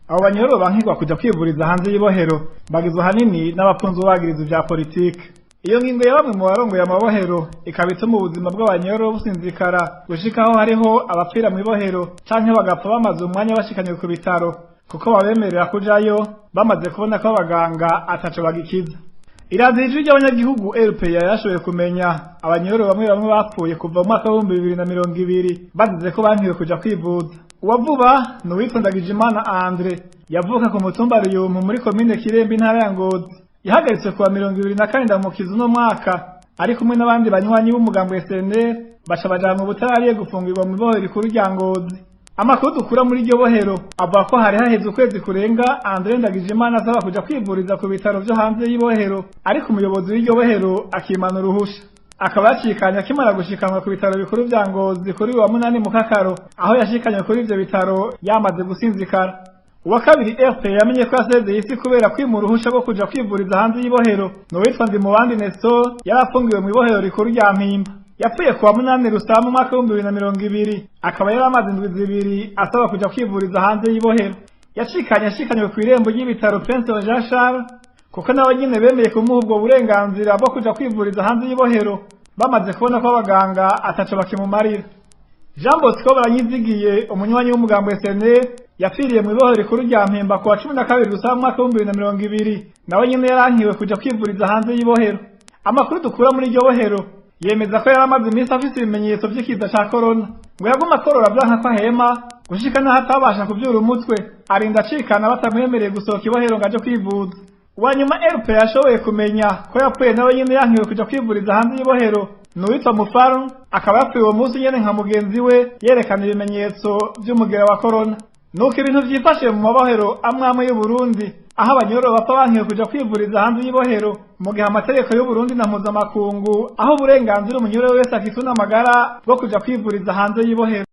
Abo banyororo bankigwa kuja kwivuriza hanze y'ibohero bagizwe ahanini n'abafunzwe bagiriza ivya politike. Iyo ngingo ya bamwe mu barongoye amabohero ikaba ituma ubuzima bw'abanyororo businzikara gushika aho hariho abapfira mw'ibohero canke bagapfa bamaze umwanya bashikanywe ku bitaro, kuko babemerera kujayo bamaze kubona ko abaganga ataco bagikiza. Iradiyo Ijwi ry'Abanyagihugu RPA yarashoboye kumenya abanyororo bamwe bamwe bapfuye kuva mu mwaka w'2020 bazize ko bankiwe kuja kwivuza. Uwa vuba ni uwitwa Ndagijimana Andre, yavuka ku mutumba Ruyumpu muri komine Kirembe, intara ya Ngozi. Yahagaritswe kuwa 24 Ndamukiza uno mwaka ari kumwe n'abandi banywanyi b'umugambwe SNL, baca bajanwa ubutarariye gufungirwa mu ibohero rikuru rya Ngozi. Amakuru dukura muri iryo bohero avuga ko hari haheze ukwezi kurenga Andre Ndagijimana asaba kuja kwivuriza ku bitaro vyo hanze y'ibohero, ariko umuyobozi w'iryo bohero akimana uruhusha. Akaba yacikanye akimara gushikanwa ku bitaro bikuru vya Ngozi kuri uyu wa 8 Mukakaro, aho yashikanywe kuri ivyo bitaro yamaze gusinzikara. Uwa kabiri RP yamenye ko yasezeye isi kubera kwima uruhusha rwo kuja kwivuriza hanze y'ibohero ni uwitwa Ndimubandi Nestor, yari afungiwe mw'ibohero rikuru rya Mpimba. Yapfuye kuwa 8 Rusama umwaka w'2020, akaba yari amaze indwi 2 asaba kuja kwivuriza hanze y'ibohero. Yacikanye ashikanywe kw'irembo ry'ibitaro Prince Jean Charles, kuko nawe nyene bemeye kumuha ubwo burenganzira bwo kuja kwivuriza hanze y'ibohero bamaze kubona ko abaganga ataco bakimumarira. Jean Bosco Baranyizigiye, umunywanyi w'umugambwe SNL, yapfiriye mw'ibohero rikuru rya Mpimba kuwa 12 Rusama umwaka w'2020, nawe nyene yarankiwe kuja kwivuriza hanze y'ibohero. Amakuru dukura muri iryo bohero yemeza ko yari amaze iminsi afise ibimenyetso vy'ikiza ca korona, ngo yaguma akorora vyanka ko ahema gushika n'aho atabasha kuvyura umutwe, arinda acikana batamwemereye gusohoka ibohero ngo aje kwivuza. Uwa nyuma RP yashoboye kumenya ko yapfuye nawe nyene yankiwe kuja kwivuriza hanze y'ibohero ni uwitwa Mufaru, akaba yapfuye uwo munsi nyene nka mugenzi we yerekana ibimenyetso vy'umugera wa korona. Nuko ibintu vyifashe mu mabohero amwe amwe y'Uburundi, aho abanyororo bapfa bankiwe kuja kwivuriza hanze y'ibohero, mu gihe amategeko y'Uburundi na mpuzamakungu aho uburenganzira umunyororo wese afise n'amagara bwo kuja kwivuriza hanze y'ibohero.